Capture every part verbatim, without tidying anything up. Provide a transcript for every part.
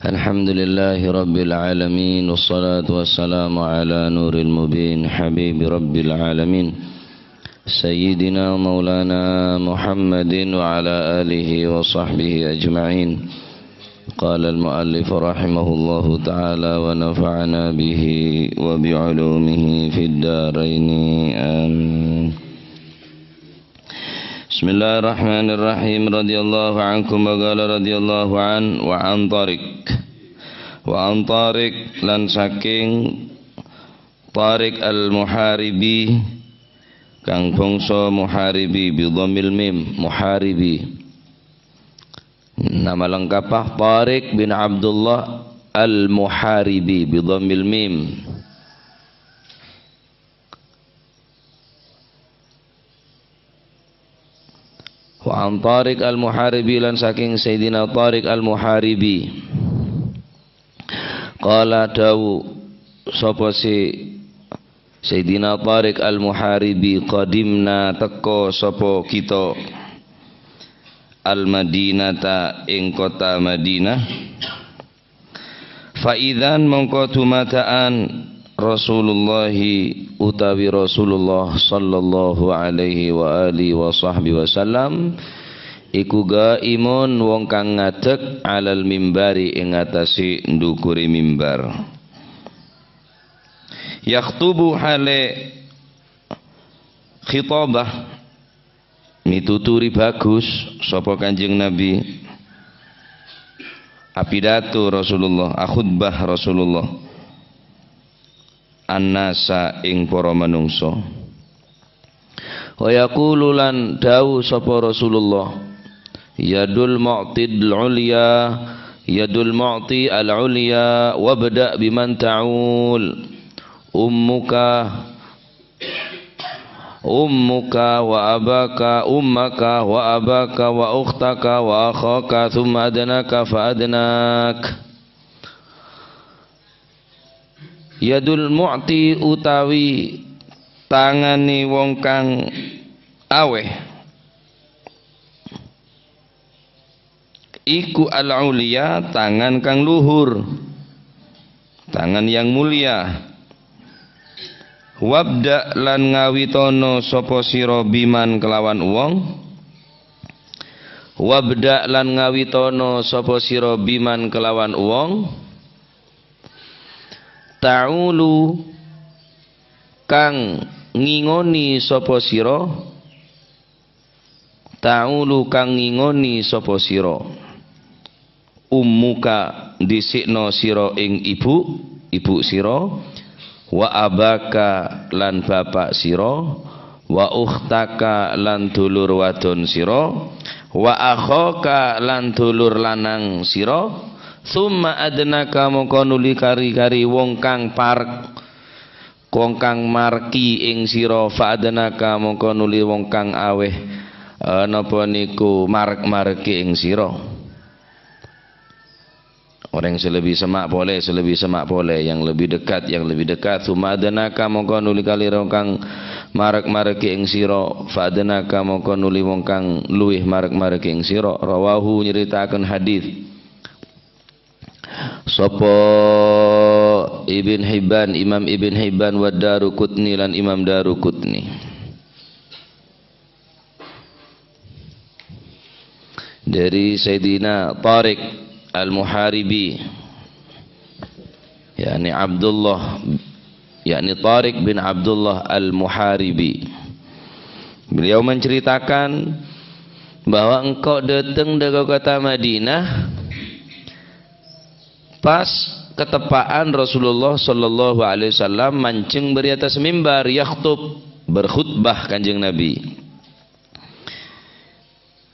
الحمد لله رب العالمين، والصلاة والسلام على نور المبين، حبيب رب العالمين، سيدنا مولانا محمد وعلى آله وصحبه أجمعين. قال المؤلف رحمه الله تعالى ونفعنا به وبعلومه في الدارين. آمين. بسم الله الرحمن الرحيم. رضي الله عنكم وقال رضي الله عنه وعن طارق. وعن طارق lan saking Tariq Al-Muharibi, kang bangsa Muharibi, bi dhammil mim, Muharibi. Nama lengkapnya Tariq bin Abdullah Al-Muharibi, bi dhammil mim. Wa an Tariq Al-Muharibi, lan saking Sayyidina Tariq Al-Muharibi. Qala, dawu sapa si Sayyidina Tariq Al-Muharibi, qadimna, teka sapa kita, Al-Madinata, ing kota Madinah. Fa idzan, mongko dumadaan Rasulullahi utawi Rasulullah sallallahu alaihi wa alihi wa sahbihi wasallam iku qaimun, wong kang ngadeg, alal mimbari, ing atase ndukure mimbar. Yakhtubu, hale khitabah, mituturi bagus sapa Kanjeng Nabi. Apidato Rasulullah, akhutbah Rasulullah. Annasa, ing para manungsa. Wa yaqulu, lan dawu sapa Rasulullah, "Yadul mu'til ulya, yadul mu'ti al ulya, wabda biman ta'ul. Ummuka, ummuka wa abaka, ummaka wa abaka wa ukhtaka wa akhaka, thumma adnaka fa adnak." Yadul mu'ti, utawi tangane wong kang aweh, iku al-ulya, tangan kang luhur, tangan yang mulia. Wabda, lan ngawitono sapa sira, biman, kelawan wong. Wabda, lan ngawitono sapa sira, biman, kelawan wong. Ta'ulu, kang ngingoni sapa sira. Ta'ulu, kang ngingoni sapa sira. Ummuka, dhisikno sira ing ibu, ibu sira. Wa abaka, lan bapa' sira. Wa ukhtaka, lan dulur wadon sira. Wa akhaka, lan dulur lanang sira. Thumma adnaka, mongko nuli kari-kari wong kang parek, wong kang mareki ing sira, fa adnaka, mongko nuli wong kang aweh, eh, napa niku marek-mareki ing sira. Oreng se lebbi semma' pole, se lebbi semma' pole, yang lebbi dekat, yang lebbi dekat. Thumma adnaka, mongko nuli kalire wong kang marek-mareki ing sira, fa adnaka, mongko nuli wong kang luwih marek-mareki ing sira. Rawahu, nyritakaken hadis. Sapa Ibn Hibban, Imam Ibn Hibban, wa Daruqutni, lan Imam Daruqutni. Dari Sayyidina Tariq Al-Muharibi, yakni Abdullah, yakni Tariq bin Abdullah Al-Muharibi. Beliau menceritakan bahwa engko' dhateng dâ' kota Madinah pas keteppa'an Rasulullah sallallahu alaihi wasallam manjeng bâri' attas mimbar, yakhtub, berkhutbah Kanjeng Nabi.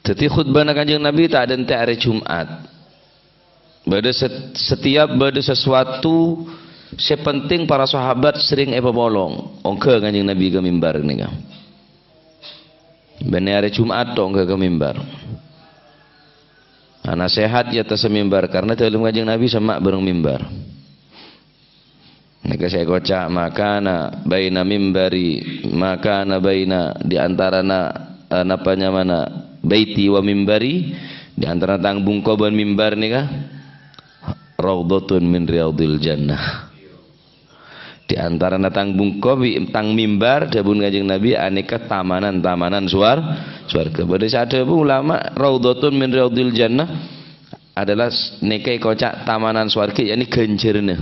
Dhâddhi khutbahna Kanjeng Nabi ta' dântè' arè Jumat. Bâdâ set-, setiap bâdâ sesuatu sè penting, para sahabat sering èpapolong. Ongghâ Kanjeng Nabi ka mimbar nèka. Bânnè arè Jumat tok ongghâ ka mimbar. Nah, nasehat è attassa mimbar, karena dâlem Kanjeng Nabi semma' bâreng mimbar. Nèka sè èkoca', "Ma kana baina mimbari, ma kana baina," di antarana, eh, napa nyamana, "baiti wa mimbari," di antarana tang bungko bân mimbar nèka. raudhatun min riyadhil jannah. Di antarana tang bungko bi' tang mimbar, dhâbuna Kanjeng Nabi, anèka tamanan-tamanan suwar-, swarghâ. Bâdâ sè adhâbu ulama, raudhatun min riyadhil jannah adalah s-, nèka èkoca' tamanan swarghâ, yakni ghânjhârânna.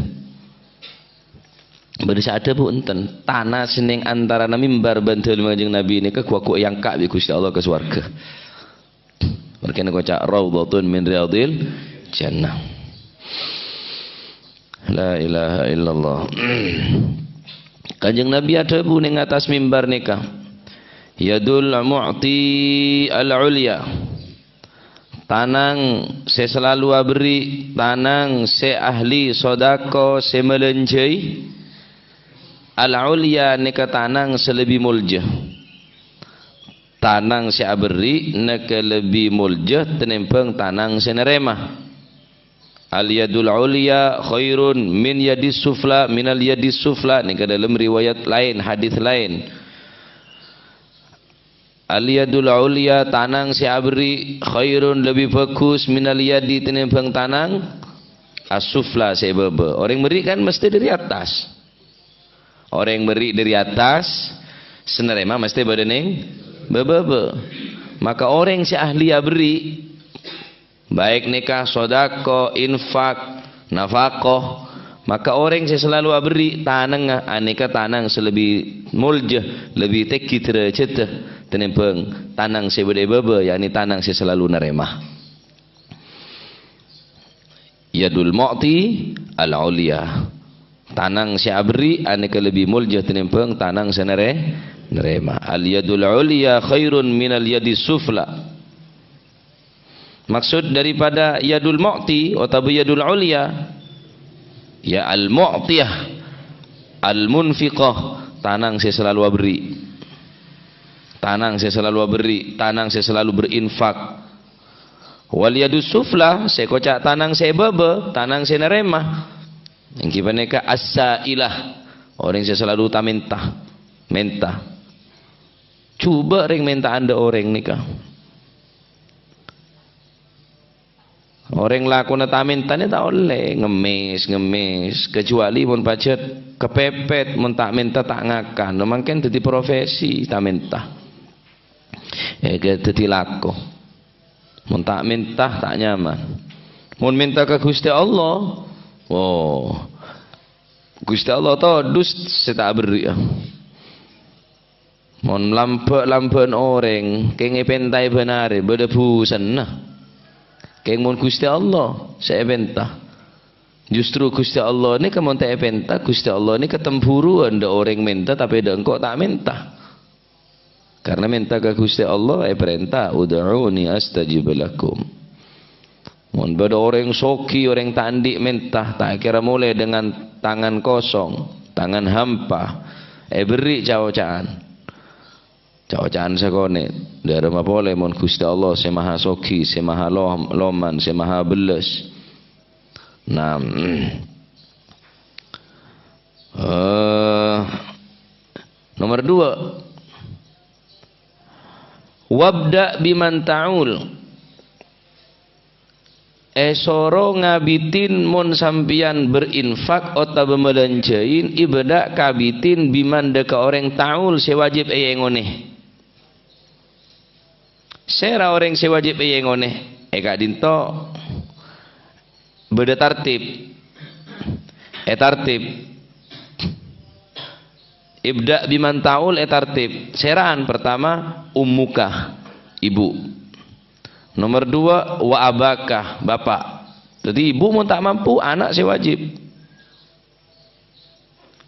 Bâdâ sè adhâbu enten, tana sè neng antarana mimbar bân dhâlem Kanjeng Nabi nèka ghu-, ghu-, èangka' bi' Ghustè Allah ka swarghâ. Mangkana èkoca' raudhatun min riyadhil jannah. La ilaha illallah. Kanjeng Nabi adhâbu neng attas mimbar nèka, "Yadul mu'ti al-ulya." Tanang sè salalu aberri', tanang sè ahli sodako, sè malânjhâi. Al-ulya nèka tanang sè lebbi molja. Tanang sè aberri' nèka lebbi molja tènèmbhâng tanang sè narèma. Al-yadul ulya khairun min yadis sufla, minal yadis sufla. Nèka dâlem riwayat laèn, hadis laèn. Al-yadul ulya, tanang sè aberri', khairun, lebbi bhâghus, minal yadi, tènèmbhâng tanang as-sufla, sè è bâbâ. Orèng berri' kan mestè dâri attas. Orèng berri' dâri attas, sè narèma mestè bâdâ neng bâ-, bâbâ. Maka orèng sè ahli aberri', baik nèka sodako, infak, nafaqoh, maka orèng sè salalu aberri' tanangnga anèka tanang sè lebbi molja, lebbi tèngghi dârâjhâddhâ tènèmbhâng tanang sè bâdâ è bâbâ, yakni tanang sè salalu narèma. Yadul mu'ti al-ulya. Tanang sè aberri' anèka lebbi molja tènèmbhâng tanang sè narè-, narèma. Al-yadul ulya khairun minal yadis sufla. Maksud daripada yadul mu'ti otabâ yadul ulya, ya al-mu'tiyah, al-munfiqah, tanang sè salalu aberri'. Tanang sè salalu aberri', tanang sè salalu berinfak. Wal yadus sufla, sè èkoca' tanang sè è bâbâ, tanang sè narèma. Èngghi panèka as-sa'ilah, orèng sè salalu ta-mènta, mènta. Jhubâ' rèng mènta'an dâ' orèng nèka. Orèng lakona ta-mènta nè ta' ollè, ngemmès, ngemmès. Kecuali mon pajhât kapèpèt, mon ta'-mènta ta' ngakan. Mangkèn dhâddhi profesi ta-mènta. Èghâ dhâddhi lako. Mon ta' mènta, ta' nyaman. Mon mènta ka Ghustè Allah, oh, Ghustè Allah todus sè ta' aberri'â. Mon lambâ'-lambâ'ân orèng, kèng èpèntaè bân arè, bâdâ bhusenna. Kèng mon Ghustè Allah sè èpènta. Justru Ghustè Allah nèka mon ta' èpènta, Ghustè Allah nèka temburuwân dâ' orèng mènta, tapè dâ' engko' ta' mènta. Karna mènta ka Ghustè Allah èparènta, "Ud'uni astajib lakum." Mon bâdâ orèng soghi, orèng ta' andi' mènta, ta' kèra molè dengan tangan kosong, tangan hampa, èberri' ca'-oca'an. Ca'-oca'an sakonè', dârâmma polè mon Ghustè Allah sè maha soghi, sè maha lom-, loman, sè maha bellâs. Nah, eh, nomor dua. "Wabda' biman ta'ul." Èsoro ngabidhin mon sampèyan berinfak otabâ malânjhâi, ibâdâ kabidhin biman dâ' ka orèng ta'ul sè wajib èyèngonè. Sèra orèng sè wajib èyèngonè? È ka'dinto bâdâ tartib. Ètartib. Ibda' biman ta'ul ètartib. Sèra'an pertama, ummuka, ibu. Nomor dua, wa abaka, bapak. Dhâddhi ibu mon ta' mampu, ana' sè wajib.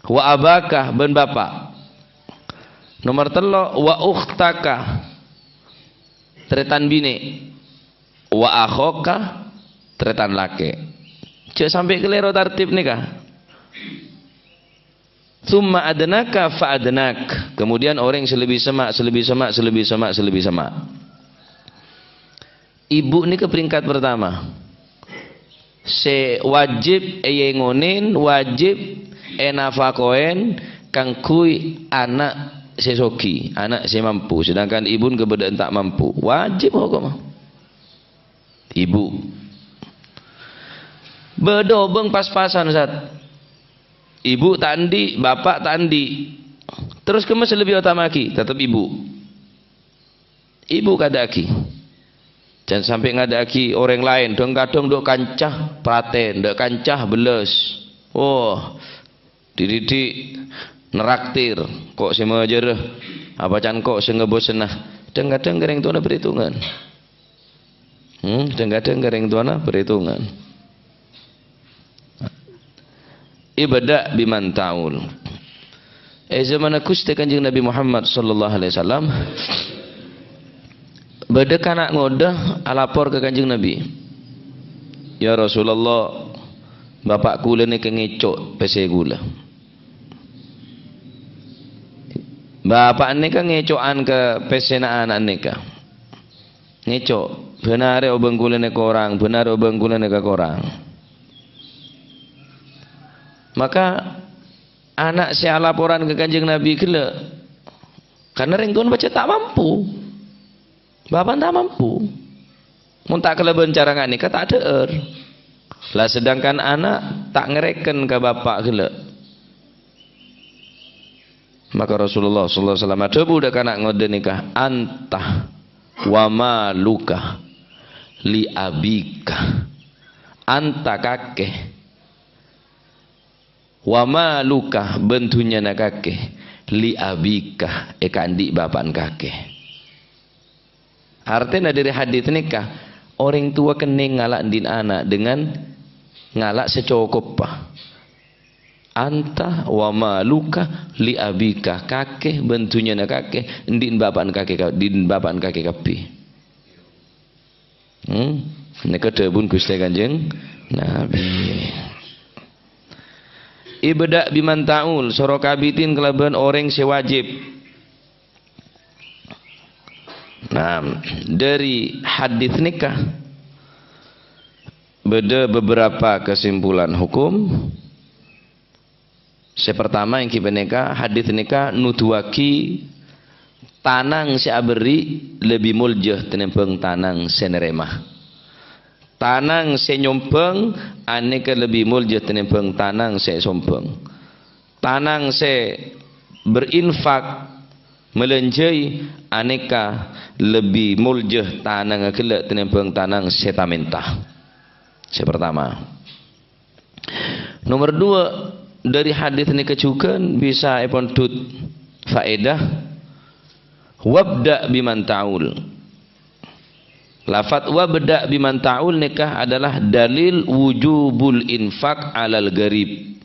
Wa abaka, bân bapa'. Nomor tello', wa ukhtaka, tarètan binè'. Wa akhaka, tarètan lakè'. Jhâ' sampè' kalèro tartib nèka. Tsumma adnaka fa adnak. Kemudian orèng sè lebbi semma', sè lebbi semma', sè lebbi semma', sè lebbi semma'. Ibu nèka peringkat pertama. Sè wajib èyèngonèn, wajib ènafakowèn kaangghuy ana' sè soghi, ana' sè mampu. Sedangkan ibu nèka bâdâ'ân ta' mampu. Wajib hokomma. Ibu. Bâdâ obâng pas-pasan, Sat. Ibu ta' andi', bapa' ta' andi'. Terros kemma sè lebbi otama'aghi? Tetep ibu. Ibu kadhâ'âghi. Jhân sampè' ngadhâ'âghi orèng laèn, dhâng-kadhâng dâ' kanca pratèn, dâ' kanca bellâs. Oh, dhi'-dhi' neraktir, ko' sè majârâ, apa can ko' sè ngabâsana. Dhâng-kadhâng ka rèng towana parètongan. Hmm, dhâng-kadhâng ka rèng towana parètongan. Ibda' biman ta'ul. È zamanna Ghustè Kanjeng Nabi Muhammad sallallahu alaihi wasallam, bâdâ kana' ngodâ alapor ka Kanjeng Nabi, "Ya Rasulullah, bapa' kaulâ nèka ngèco' pèssè kaulâ." Bapa' nèka ngèco'an ka pèssèna ana' nèka. Ngèco', "Bân arè obâng kaulâ nèka korang, bân arè obâng kaulâ nèka korang." Maka ana' sè alaporan ka Kanjeng Nabi ghellâ', karna rèng towana pajhât ta' mampu. Bapa'na ta' mampu. Mon ta' kalabân cara nganèka ta' dhâ'âr. La sedangkan ana' ta' ngarèken ka bapa' ghellâ'. Maka Rasulullah sallallahu alaihi wasallam adhâbu dâ' kana' ngodâ nèka, "Anta wa maluka li abika." Anta kakè, "Wa maluka," bân dhunnyana kakè, "li abika," èkaandi' bapa'na kakè. Artèna dhâri hadits nèka, orèng towa kennèng ngala' andi'na ana' dengan ngala' sè cokoppa. "Anta wa maluka li abika," kakè bân dhunnyana kakè, andi'na bapa'na kakè ka-, andi'na bapa'na kakè kabbhi. Hmm? Nèka dhâbuna Ghustè Kanjeng Nabi. "Ibda' biman ta'ul," soro kabidhin kalabân orèng sè wajib. Nah, dhâri hadits nèka bâdâ beberapa kesimpulan hukum. Sè partama èngghi panèka, hadits nèka nuduwaghi tanang sè aberri' lebbi molja tènèmbhâng tanang sè narèma. Tanang sè nyombhâng anèka lebbi molja tènèmbhâng tanang sè èsombhâng. Tanang sè berinfak, malânjhâi, anèka lebbi molja tanangnga ghellâ' tènèmbhâng tanang sè ta-mènta. Sè partama. Nomer duwâ', dhâri hadits nèka jhughân bisa èpondhut faèdah, "Wabda' biman ta'ul." Lafat "wabda' biman ta'ul" nèka adalah dalil wujubul infak 'alal gharib.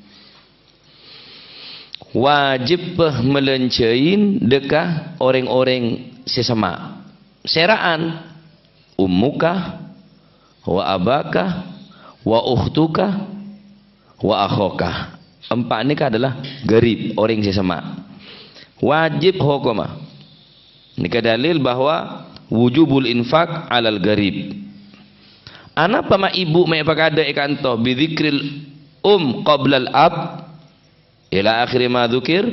Wajib malânjhâi dâ' ka orèng-orèng sè semma'. Sèra'an, ummuka, wa abaka, wa ukhtuka, wa akhaka. Empa' nèka adalah gharib, orèng sè semma'. Wajib hokomma. Nèka dalil bahwa wujubul infak 'alal gharib. Anapa ma' ibu ma' èpakadâ' è kanto, "Bidzikril um qablal ab," ila akhiri ma dzukir?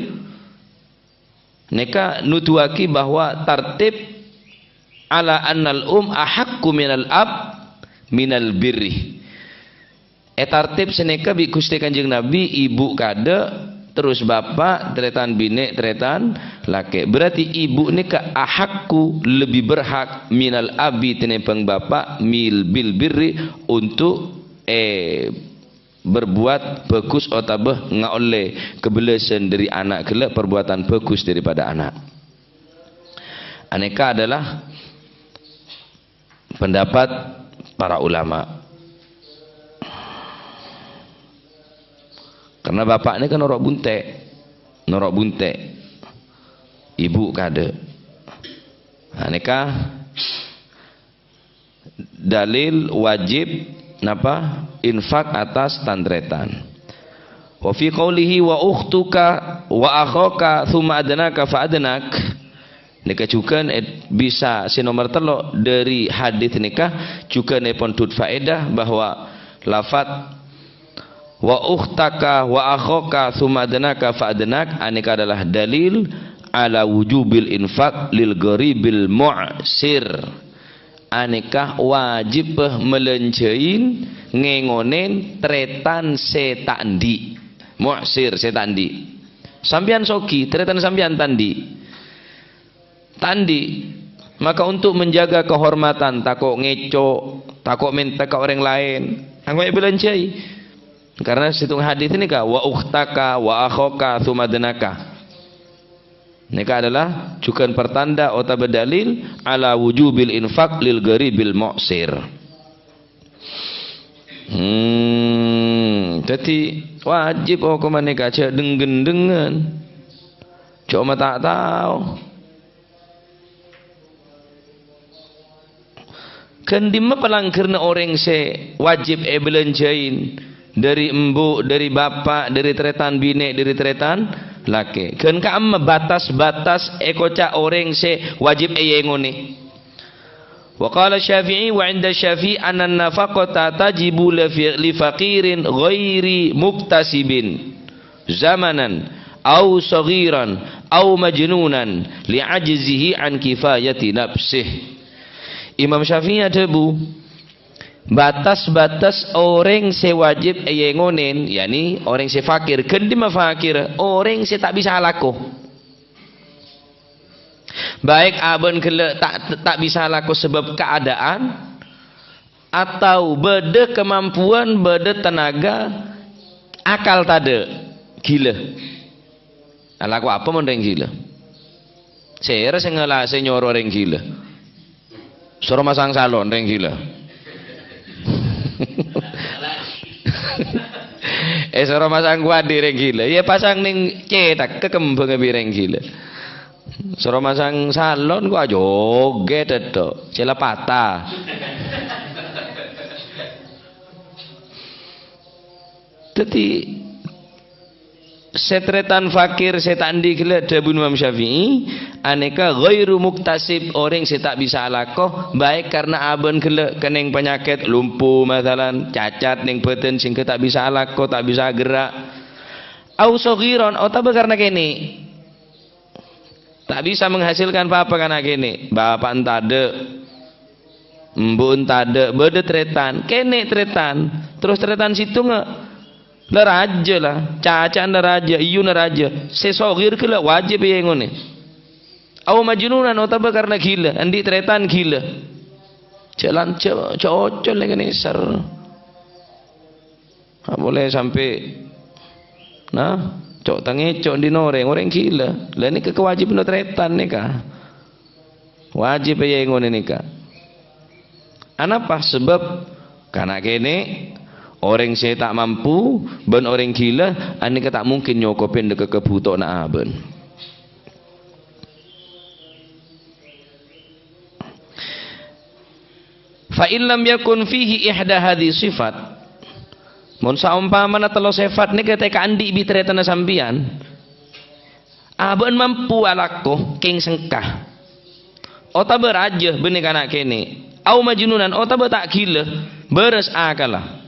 Nèka nuduwaghi bahwa tartib ala annal um ahaqqu minal ab minal birri. È tartib sanèka bi' Ghustè Kanjeng Nabi, ibu kadâ', terros bapa', tarètan binè', tarètan lakè'. Berarti ibu nèka ahaqqu, lebbi berhak, minal abi, tènèmbhâng bapa', mil, bil birri, untuk, eh, berbuat bagus otabâ ngaollè kabellâsân dhâri ana' ghellâ', perbuatan bagus daripada ana'. Anèka adalah pendapat para ulama. Karena bapa' nèka noro' bunte', noro' bunte'. Ibu kadâ'. Nah, nèka dalil wajib napa? Infak atas tan-tarètan. Wa fi qaulihi, "Wa ukhtuka wa akhaka tsumma adnaka fa adnak." Nèka jhughân, eh, bisa sè nomer tello' dhâri hadits nèka jhughân èpondhut faèdah bahwa lafat "wa ukhtaka wa akhaka tsumma adnaka fa adnak" anèka adalah dalil ala wujubil infak lil gharibil mu'sir. anèka wajib malènjhâi ngèngonè tarètan sè ta' andi'. Mu'sir sè ta' andi'. Sampèyan soghi, tarètan sampèyan ta' andi'. Ta' andi'. Maka untuk menjaga kehormatan, tako' ngèco', tako' mènta ka orèng laèn, angghuy èbâlânjhâi. Karena sèttong hadis nèka, "Wa ukhtaka, wa akhaka, tsumma ibnaka." Nèka adalah jhughân pertanda otabâ dalil ala wujubil infaq lil gharibil mu'sir. Hmm, dhâddhi wajib hokomma nèka jhâ' dheng-ghendhengan. Jhâ' ma' ta' tao. Ghân dimma palangghârna orèng sè wajib èbâlânjhâi dhâri embu', dhâri bapa', dhâri tarètan binè', dhâri tarètan lakè'? Ghân ka'emma batas-batas èkoca' orèng sè wajib èyèngonè. Wa qala Syafi'i, wa 'inda Syafi'i anna nafaqata tajibu li fi-, li faqirin ghairi muktasibin zamanan, au saghiran, au majnunan, li ajzihi an kifayati nafsih. Imam Syafi'i adhâbu, batas-batas orèng sè wajib èyèngonè, yakni orèng sè fakir, ghân dimma fakir, orèng sè ta' bisa alako. Baik abâ'na ghellâ' ta', ta' bisa alako sabâb kaadaan, atau bâdâ kamampuan, bâdâ tenaga, akal tadâ', ghilâ. Alako apa mon rèng ghilâ? Sèra sè ngala-, sè nyoro rèng ghilâ? Soro masang salon rèng ghilâ. Eh, soro masang kuadi rèng ghilâ. Iyâ, pasang neng cèthak, kakembhângnga bi' rèng ghilâ. Soro masang salon kok ajogèt èto, cella patah. Dhâddhi, sè tarètan fakir, sè ta' andi' ghellâ', dhâbuna Imam Syafi'i, anèka ghairu muktasib, orèng sè ta' bisa alako, baik karna abâ'na ghellâ' kennèng panyakèt lumpuh, masalan, cacat neng bâdân sehingga ta' bisa alako, ta' bisa aghârâ', au saghiran, otabâ karna kènè'. Ta' bisa menghasilkan pa-apa kana' kènè'. Bapa'na tadâ', embu'na tadâ', bâdâ tarètan, kènè' tarètan. Terros tarètan sèttongnga la rajâ la, caca'na la rajâ, èyuna rajâ. Sè soghir ghellâ' wajib èyèngonè. Au majnunan otabâ karna ghilâ, andi' tarètan ghilâ. Jhâ' lan-, jhâ', jhâ' ocol nèka nèser. Ta' polè sampè', nah, co'-tangèco' andi' orèng, orèng ghilâ. La nèka kawâjibhânna tarètan nèka. Wajib èyèngonè nèka. Anapa? Sabâb kana' kènè', orèng sè ta' mampu, bân orèng ghilâ, anèka ta' mungkin nyokobhi ka kabhutowanna abâ'na. Fa in lam yakun fihi ihda hadhi sifat. Mon saompamana tello sèfat nèka tèka andi' bi' tarètanna sampèyan, abâ'na mampu alako kèng sengka, otabâ rajâ bânnè kana' kènè', au majnunan otabâ ta' ghilâ, bârâs akalla.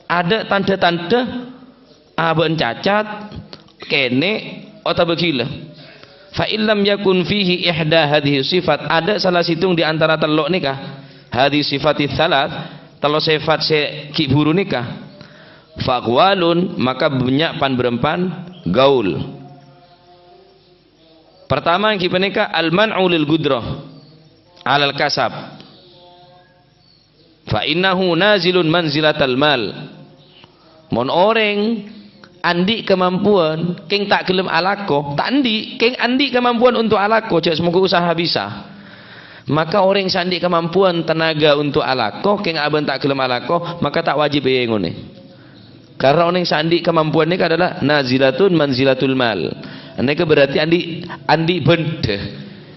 Adâ' tandhâ-tandhâ abâ'na cacat, kènè', otabâ ghilâ. Fa in lam yakun fihi ihda hadhihi sifat, adâ' sala sèttong di antara tello' nèka, hadhihi sifati tsalat, tello' sèfat sè ghi' buru nèka, fa aqwalun, maka bânnya' pan-bârâmpan gaul. Partama èngghi panèka al-man'u lil qudrah 'alal kasab. Fa innahu nazilun manzilatal mal. Mon orèng andi' kamampuan, kèng ta' ghellem alako, ta' andi', kèng andi' kamampuan untuk alako, jhâ' samongghu usaha bisa. Maka orèng sè andi' kamampuan tenaga untuk alako, kèng abâ'na ta' ghellem alako, maka ta' wajib èyèngonè. Karena orèng sè andi' kamampuan nèka adalah nazilatun manzilatul mal. Nèka berarti andi', andi' bhândhâ.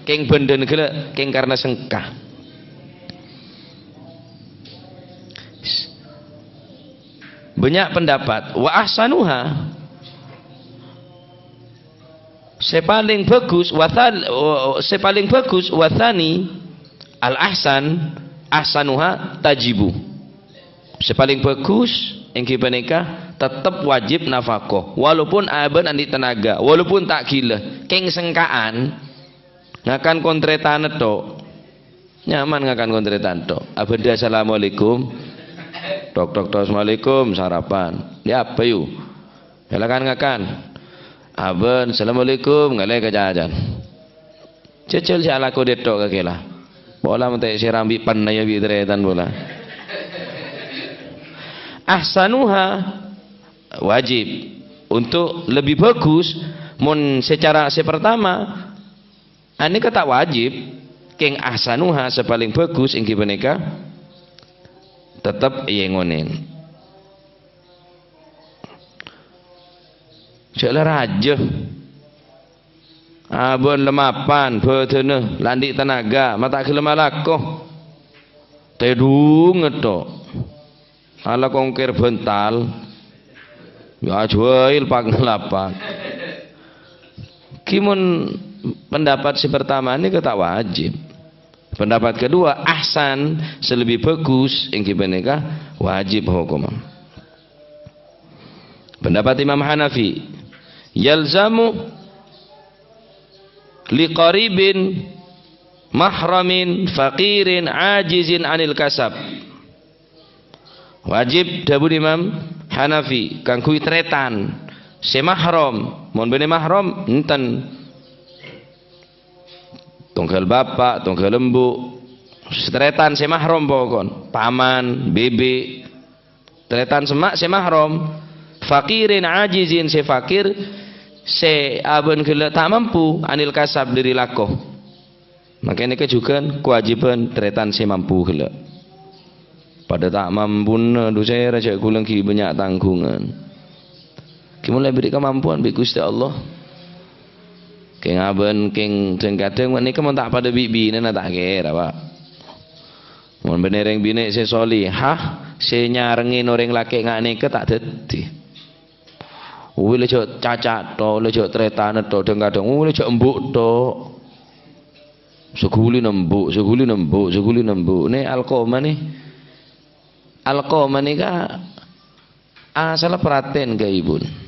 Kèng bhândhâna ghellâ', kèng karna sengka. Bânnya' pendapat. Wa ahsanuha, sè palèng bhâghus, wa thal-, o-, o-, sè palèng bhâghus, wa tsani, al-ahsan, ahsanuha tajibu. Sè palèng bhâghus èngghi panèka tettep wajib nafaqoh, walaupun abâ'na andi' tenaga, walaupun ta' ghilâ, kèng sengka'an, ngakan kon tarètanna tho. Nyaman ngakan kon tarètan tok. Abâ' dâ' assalamualaikum. Tok, tok, tok, assalamualaikum, sarapan. Yâ, apa yu? Silakan ngakan. Abâ', assalamualaikum, ngalè ka jhâjhân. Jhâjhâl sè alako dâ' tok kakè la. Pola mènta sè rambi' pènna yâ bi' tarètan pola. Ahsanuha wajib. Untuk lebih bagus, mon secara sè pertama, anèka ta' wajib, kèng ahsanuha sè palèng bagus èngghi panèka tetep èyèngonè. Jhâ' la rajâ. Abâ' lemapan, bâdânna la andi' tenaga, ma' ta' ghellem alako. Tèdhung tok. Ala kongkèr bântal. Yâ ajwâil pak-ngalapak. Ghi mon pendapat sè pertama nèka ta' wajib. Pendapat kedua, ahsan, sè lebbi bhâghus, èngghi panèka wajib hokomma. Pendapat Imam Hanafi, "Yalzamu liqaribin mahramin faqirin ajizin anil kasab." Wajib, dhâbuna Imam Hanafi, kaangghuy tarètan sè mahram. Mon bânnè mahram, enten. Tongghâl bapa', tongghâl embu', tarètan sè mahram pokon, paman, bibi', tarètan semma' sè mahram, faqirin ajizin sè fakir, sè abâ'na ghellâ' ta' mampu anil kasab dhâri lako. Maka nèka jhughân kawâjibhân tarètan sè mampu ghellâ'. Padâ ta' mampuna, dhu sèra jhâ' ghulâ ghi' bânnya' tangghungan. Ghi' mon la èberri' kamampuan bi' Ghustè Allah. Kèng abâ'na kèng dhâng-kadhâng nèka mon ta' padâ bi' binèna ta' kèra, Pak. Mon bânnè rèng binè' sè solihah, sè nyarengngè orèng lakè' nga' nèka ta' dhâddhi. Uwi la jhâ' caca' tok, la jhâ' tarètana tok, dhâng-kadhâng, uwi la jhâ' embu' tok. Saghulina embu', saghulina embu', saghulina embu'. Nè Alqamah nè. Alqamah nèka asalla parhatèn ka ibuna.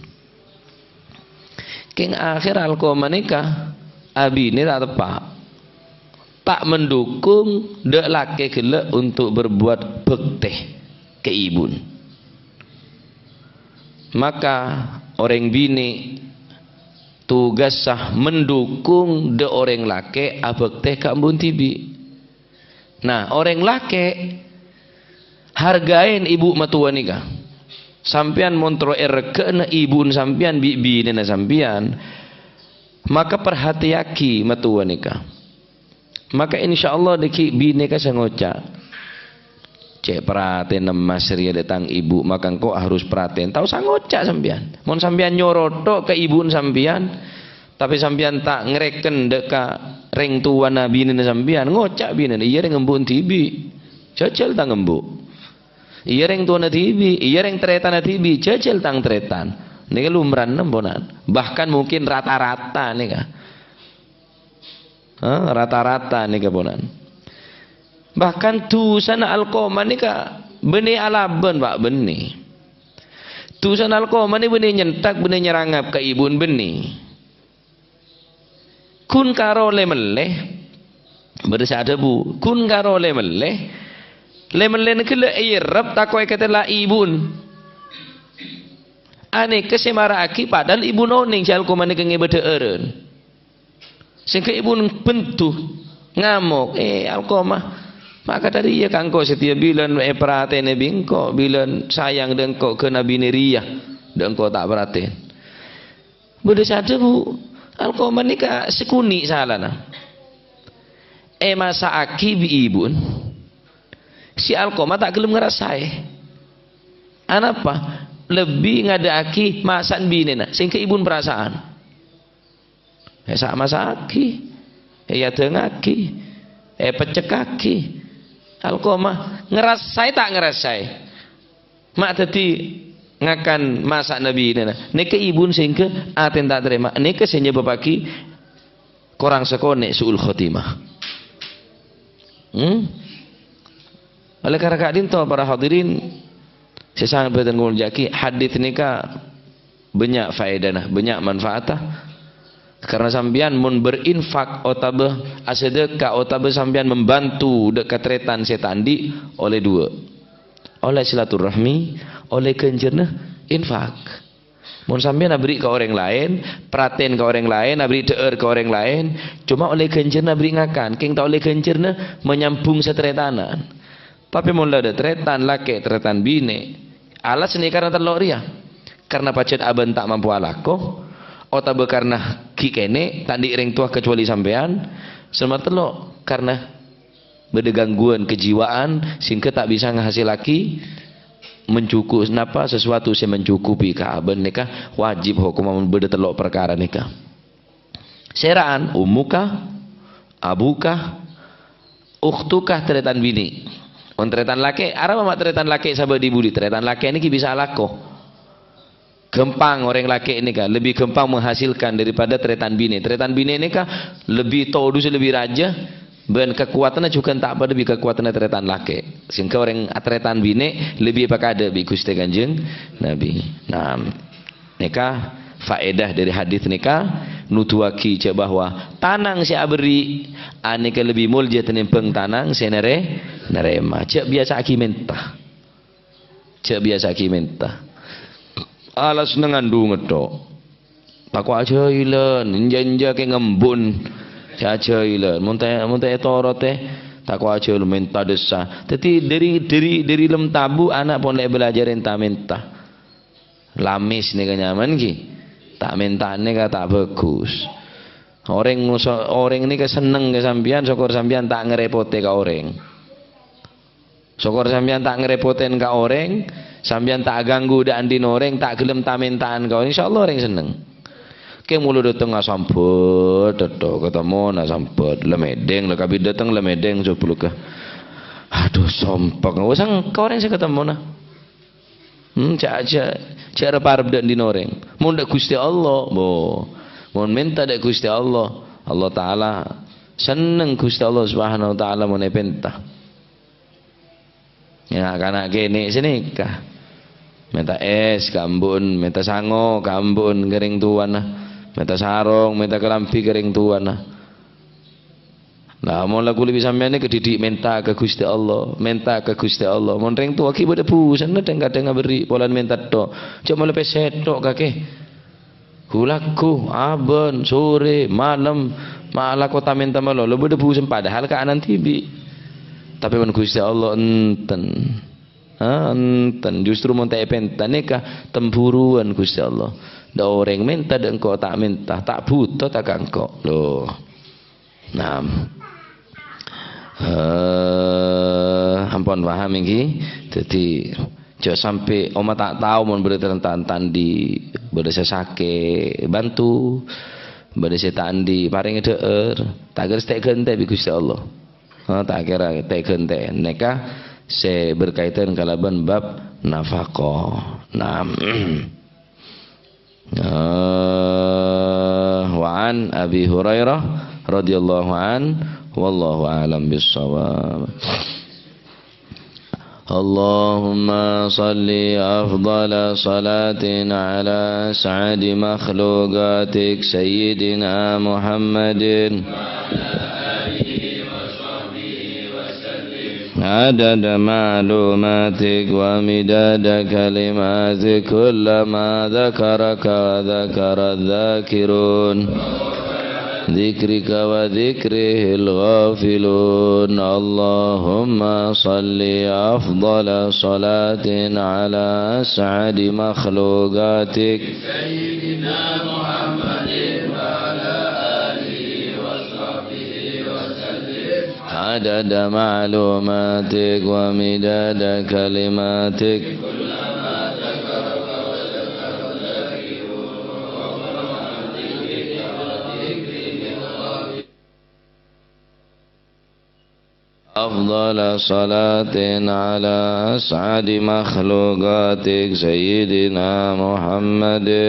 Kèng akhèr Alqamah nèka abinè ta' teppa'. Ta' mendukung dâ' lakè ghellâ' untuk berbuat bhâktè ka ibuna. Maka orèng binè' tugassa mendukung dâ' orèng lakè' abhâktè ka embu'na dhibi'. Nah, orèng lakè', hargaè ibu' mattowa nèka. Sampèyan mon terro èreggâ'âna ibu'na sampèyan bi' binèna sampèyan, maka parhatèyaghi mattowa nèka. Maka insyaallah dhâggi' binè ka sè ngoca', "Cè' parhatènna mas rèya dâ' tang ibu', maka engko' harus parhatèn." Ta' osa ngoca' sampèyan. Mon sampèyan nyoro tok ka ibu'na sampèyan, tapè sampèyan ta' ngarèken dâ' ka rèng towana binèna sampèyan, ngoca' binèna, "Iyâ rèng embu'na dhibi'. Jhâjhâl tang embu'. Iyâ rèng towana dhibi', iyâ rèng tarètanna dhibi', jhâjhâl tang tarètan." Nèka lumrana, ponan. Bahkan mungkin rata-rata nèka. Ha, rata-rata nèka, ponan. Bahkan dhusana Alqamah nèka bânnè alabân, Pak, bânnè. Dhusana Alqamah nè bânnè nyenthak, bânnè nyerangap ka ibu'na, bânnè. Ghun karo lè-mellè, bâdâ sè adhâbu, ghun karo lè-mellè, lè-mellèna ghellâ' èyerrep tako' èkatèla ibu'na. Anèka sè mara'aghi padahal ibu'na onèng jhâ' Alqamah nèka ngèbâ dhâ'ârân. Sèngghâ ibu'na bendhu, ngamok, "Eh, Alqamah, ma' kadhâri iyâ ka engko' satèya bilân èparhatènè bi' engko', bilân sayang dâ' engko' ghân abinè rèya, dâ' engko' ta' parhatèn." Bâdâ sè adhâbu, Alqamah nèka sakonè' salana. Èmasa'aghi bi' ibu'na. Sè Alqamah ta' ghellem ngarassaè. Anapa? Lebbi ngadâ'aghi masa'na binèna, sèngghâ ibu'na parasa'an. Èsa'-masa'aghi, èyadângngaghi, èpeccèkaghi. Alqamah ngarassaè ta' ngarassaè? Ma' dhâddhi ngakan masa'na binèna. Nèka ibu'na sèngghâ atèna ta' tarèma. Nèka sè nyebâbbhâghi korang sakonè' su'ul khotimah. Hmm? Oleh karena ka'dinto, para hadirin sè sanget bhâdhân kamolja'aghi, hadits nèka bânnya' faèdana, bânnya' manfaatta. Karena sampèyan mon berinfak otabâ asadhâka otabâ sampèyan membantu dâ' ka tarètan sè ta' andi', ollè duwâ'. Ollè silaturahmi, ollè ghânjhârânna infak. Mon sampèyan aberri' ka orèng laèn, pratèn ka orèng laèn, aberri' dhâ'âr ka orèng laèn, coma ollè ghânjhârânna aberri' ngakan, kèng ta' ollè ghânjhârânna manyambhung satarètanan. Tapè mon la dâ' tarètan lakè', tarètan binè', alas nèka karna tello' rèya. Karna pajhât abâ'na ta' mampu alako, otabâ karna ghi' kènè' ta' andi' rèng towa kacuali sampèyan, sè nomer tello', karna bâdâ gangguan kejiwaan sehingga ta' bisa ngahasilaghi mencuku-, napa, sesuatu sè mencukupi ka abâ'na nèka wajib hokomma mon bâdâ tello' parkara nèka. Sèra'an, ummuka, abuka, ukhtuka, tarètan binè'. Mon tarètan lakè', arapa ma' tarètan lakè' sabâ' di-budi? Tarètan lakè' nèka bisa alako. Ghâmpang orèng lakè' nèka, lebbi ghâmpang menghasilkan daripada tarètan binè'. Tarètan binè' nèka lebbi todus, lebbi rajâ, bân kakowadhânna jhughân ta' padâ bi' kakowadhânna tarètan lakè'. Sehingga orèng tarètan binè' lebbi èpakadâ' bi' Ghustè Kanjeng Nabi. Nah, nèka faèdah dâri hadis nèka nuduwaghi jâ' bahwa tanang sè aberri' anèka lebbi molja tènèmbhâng tanang sè narè-, narèma. Jâ' biyasa'aghi mènta. Jâ' biyasa'aghi mènta. Alas neng andhungnga tho. Tako' ajhâilan, enjâ-enjâ kè ngembun. Sè ajhâilan. Mon ta', mon ta' ètorote, tako' ajhâilan mènta dessa. Dhâddhi dâri, dâri, dâri lem tabu' ana' pon lè bâlâjâr enta-mènta. Lamis nèka nyaman ghi. Ta' mènta nèka ta' bhâghus. Orèng ngoso-, orèng nèka senneng ka sampèyan, sokor sampèyan ta' ngarèpotè ka orèng. Sokor sampèyan ta' ngarèpotèn ka orèng, sampèyan ta' aganggu dâ' andina orèng, ta' ghellem ta'-mènta'an ka orèng, insyaallah orèng senneng. Kè molo dâteng asambhât, dâtto, katemmo na sambhât, la mèdhing, la kabit dâteng la mèdhing, soblugghâ. Adhu, sompek, wis engko' orèng sè katemmo na. Hmm, jâ', jâ', jâ' rep-arep dâ' andina orèng. Mon dâ' Ghustè Allah, bo. Mon mènta dâ' Ghustè Allah, Allah Ta'ala senneng Ghustè Allah Subhanahu wa Ta'ala mon èpènta. Ya, kana' kènè' sanèka. Mènta es ka embu'en, mènta sango ka embu'en ka rèng towana. Mènta sarong, mènta kalambhi ka rèng towana. Lah, mon la kulâ bi' sampèyan nèka dhidhi' mènta ka Ghustè Allah, mènta ka Ghustè Allah. Mon rèng towa ghi' bâdâ bhusanna dhâng-kadhâng aberri' polana mènta tho. Jâ' mala pèssè tho kakè. Hu-lagghu, abân, sorè, malem, ma' alako ta'-mènta malolo, bâdâ bhusan, padahal kaana'an dhibi'. Tapè mon Ghustè Allah, enten. Ha, enten. Justru mon ta' èpènta nèka temburuwân Ghustè Allah. Dâ' orèng mènta, dâ' engko' ta' mènta, ta' bhuto ta' ka engko'. Lho. Nah. Eh, ampon paham ènggi? Dhâddhi, jâ' sampè' omma ta' tao mon bâdâ tarètan ta' andi', bâdâ sè sakè', bantu, bâdâ sè ta' andi', parèngè dhâ'âr, ta' kèra sè ta' èghântè bi' Ghustè Allah. Ha, ta' kèra ta' èghântè. Nèka sè berkaitan kalabân bab nafaqah. Nah. Eh, wa an Abi Hurairah radhiyallahu an, wallahu a'lam bissawab. اللهم صل أفضل صلاة على أسعد مخلوقاتك سيدنا محمد عدد معلوماتك ومداد كلماتك، كلما ذكرك وذكر الذاكرون، ذكرك وذكره الغافلون. اللهم صل أفضل صلاة على أسعد مخلوقاتك سيدنا محمد وعلى آله وصحبه وسلم. عدد معلوماتك ومداد كلماتك. أفضل صلاة على أسعد مخلوقاتك سيدنا محمد.